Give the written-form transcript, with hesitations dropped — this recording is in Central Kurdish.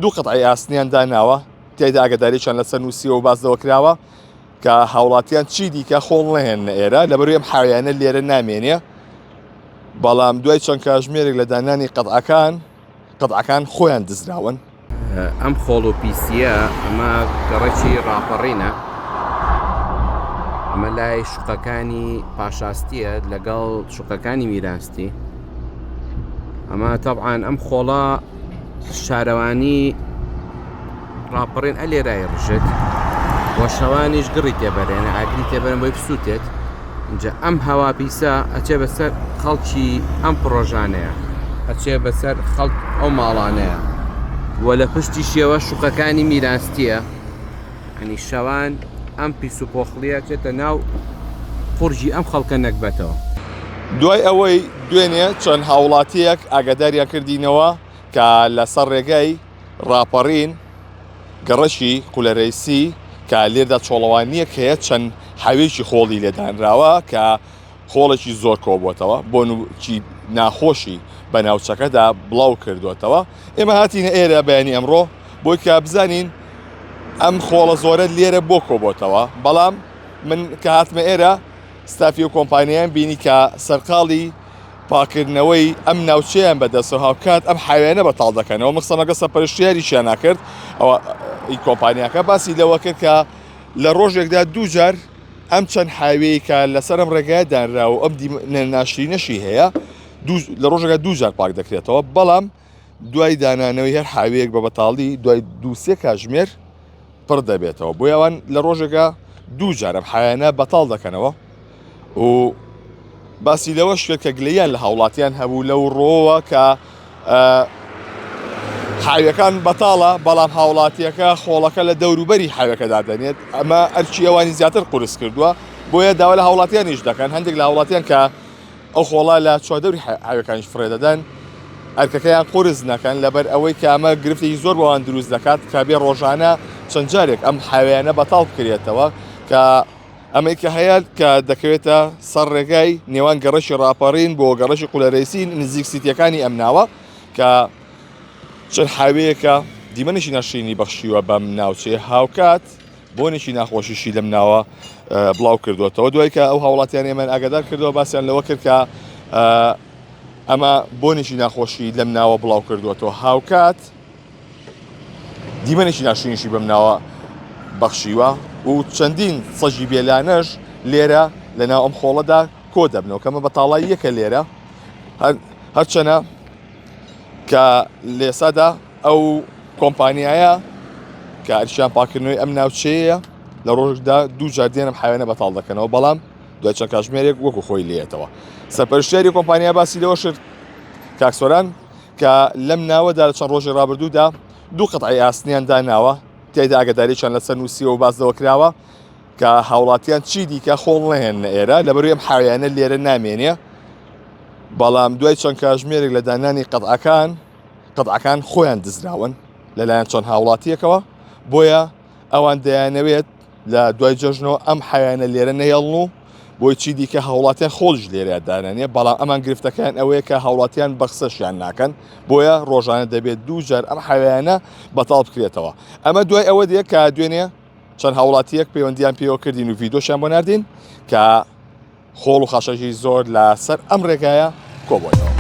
دوو قەتعەی ئاسنیان داناوە، تیایدا ئاگادارییان لەسەر نووسیوە و باس لەوە کراوە کە هاوڵاتیان چی دیکە خۆڵ نەهێننە ئێرە، لەبەرئەوەی ئەم حاویانە لێرە نامێنێ، بەڵام دوای چەند کاژمێرێک لە دانانی قەتعەکان، قەتعەکان خۆیان دزراون. ئەم خۆڵ و پیسییە ئەمە گەڕەکی ڕاپەڕینە ئەمە لای شوقەکانی پاشاستیە لەگەڵ شوقەکانی میراستی ئەمە تەبعاان ئەم خۆڵە شارەوانی ڕاپەڕین ئەلێرای ڕژێت وە شەوانیش گڕی تێبەرێنە ئاگری تێبەرن بۆی بسووتێت اینجا ئەم هەوا پیسە ئەچێ بەسەر خەڵکی ئەم پڕۆژانەیە ئەچێ بەسەر خەڵک ئەو ماڵانەیە و لە پشتی شێوە شوقەکانی میراستیە ئەنی شەوان ئەم پیس و پۆخڵیە چێتە ناو قورگی ئەم خەڵکە نەگبەتەوە. دوای ئەوەی دوێنێ چەند هاوڵاتییەک ئاگاداریان کردینەوە کە لەسەر ڕێگای ڕاپەڕین گەڕەکی قولەرەیسی کە لێردا چۆڵەوانییەک هەیە چەند حاویەکی خۆڵی لێدانراوە کە خۆڵێکی زۆر کۆبووەتەوە بۆنێکی ناخۆشی بە ناوچەکەدا بڵاو کردووەتەوە ئێمە هاتینە ئێرە بەیانی ئەمڕۆ بۆی کە بزانین ئەم خۆڵە زۆرە لێرە بۆ کۆبۆتەوە بەڵام من کە هاتمە ئێرە ستافی و کۆمپانیان بینی کە سەرقاڵی پاکردنەوەی ئەم ناوچەیان بەدەستەوە هاوکات ئەم حاوێنە بەتاڵ دەکەنەوە مخسەمەکە سەرپەرشتیاریشیان ناکرد ئەوە کۆمپانیاکە باسی لەوە کرد کە لە ڕۆژێکدا دوو جار ئەم چەند حاویەی کە لەسەر ئەم ڕێگایە دانراوە و ئەم دیمەنە ناشرینەشی هەیە لە ڕۆژێکدا دوو جار پاک دەکرێتەوە بەڵام دوای دانانەوەی هەر حاویەک بە بەتاڵی دوای دووسێ کاژمێر پڕ دەبێتەوە بۆ ئەوان لە ڕۆژێکە دوو جار ئەم حاویانە بەتاڵ دەکەنەوە و باسی لەوەش کرد کە گلەیان لە هاوڵاتیان هەبوو لەو ڕۆوە کە حاویەکان بەتاڵە بەڵام هاوڵاتیەکە خۆڵەکە لە دەوروبەری حاوەکە دادەنێت ئەمە ئەرکی ئەوانی زیاتر قورس کردووە بۆیە داوا لە هاوڵاتیانیش دەکەن هەندێک لە هاوڵاتیان کە ئەو خۆڵە لە چواردەوری حاویەکانیش فڕێ دەدەن ئەرکەکەیان قورس نەکەن لەبەر ئەوەی کە ئەمە گرفتێکی زۆر بۆوان دروست دەکات کە بێ ڕۆژانە چەند جارێک ئەم حاویانە بەتاڵ بکرێتەوە کە ئەمەی کە هەیە کە دەکەوێتە سەر ڕێگای نێوان گەڕەکی ڕاپەڕین بۆ گەڕەکی قولەرەیسی نزیک سیتیەکانی ئەم ناوە کە چەند حاوەیەکە دیمەنێکی ناشرینی بەخشیوە بەم ناوچەیە هاوکات بۆنێکی ناخۆشیشی لەم ناوە بڵاو کردوێتەوە دوای کە ئەو هاوڵاتیان ئێمە ئاگادار کردەوە باسییان لەوە کرد کە ئەمە بۆنێکی ناخۆشی لەم ناوە بڵاو کردوێتەوە هاوکات دیمەنێکی ناشرینیشی بەم ناوە بەخشیوە و چەندین سەگی بێلانەش لێرە لە ناو ئەم خۆڵەدا کۆ دەبنەوە کەمە بە تاڵاییەکە لێرە هەرچەنە کە لێسادا ئەو کۆمپانیایە کە ئەرشیان پاکردنەوەی ئەم ناوچەیە لە ڕۆژدا دوو جار دێنم حیوانە بەتاڵ دەکەنەوە بەڵام دوای چەند کاژمێرێک وەکو خۆی لێتەوە سەرپەرشتیاری کۆمپانیا باسی لەوە شرد کاکسۆران کە لەم ناوەدا لە چەند ڕۆژی ڕابردوودا دوو قەتعەی ئاسنیان داناوە، تیایدا ئاگادارییان لەسەر نووسیوە و باس لەوە کراوە کە هاوڵاتیان چی دیکە خۆڵ نەهێننە ئێرە، لەبەرئەوەی ئەم حاویانە لێرە نامێنێ، بەڵام دوای چەند کاژمێرێک لە دانانی قەتعەکان، قەتعەکان خۆیان دزراون لەلایەن چەند هاوڵاتییەکەوە، بۆیە ئەوان دەیانەوێت لە دوای جەژنەوە ئەم حەیانە لێرە نەهێڵن و بۆی چی دیکە هاوڵاتیان خۆڵیش لێرە دانانێ بەڵام ئەمان گرفتەکان ئەوەیە کە هاوڵاتیان بەخسەشیان ناکەن بۆیە ڕۆژانە دەبێت دوو جار ئەم حەویانە بەتاڵ بکرێتەوە ئەمە دوای ئەوە دێ کە دوێنێ چەند هاوڵاتیەک پەیوەندیان پێوە کردین و ڤیدۆشیان بۆ ناردین کە خۆڵ و خاشاکی زۆر لەسەر ئەم ڕێگایە کۆبووەتەوە.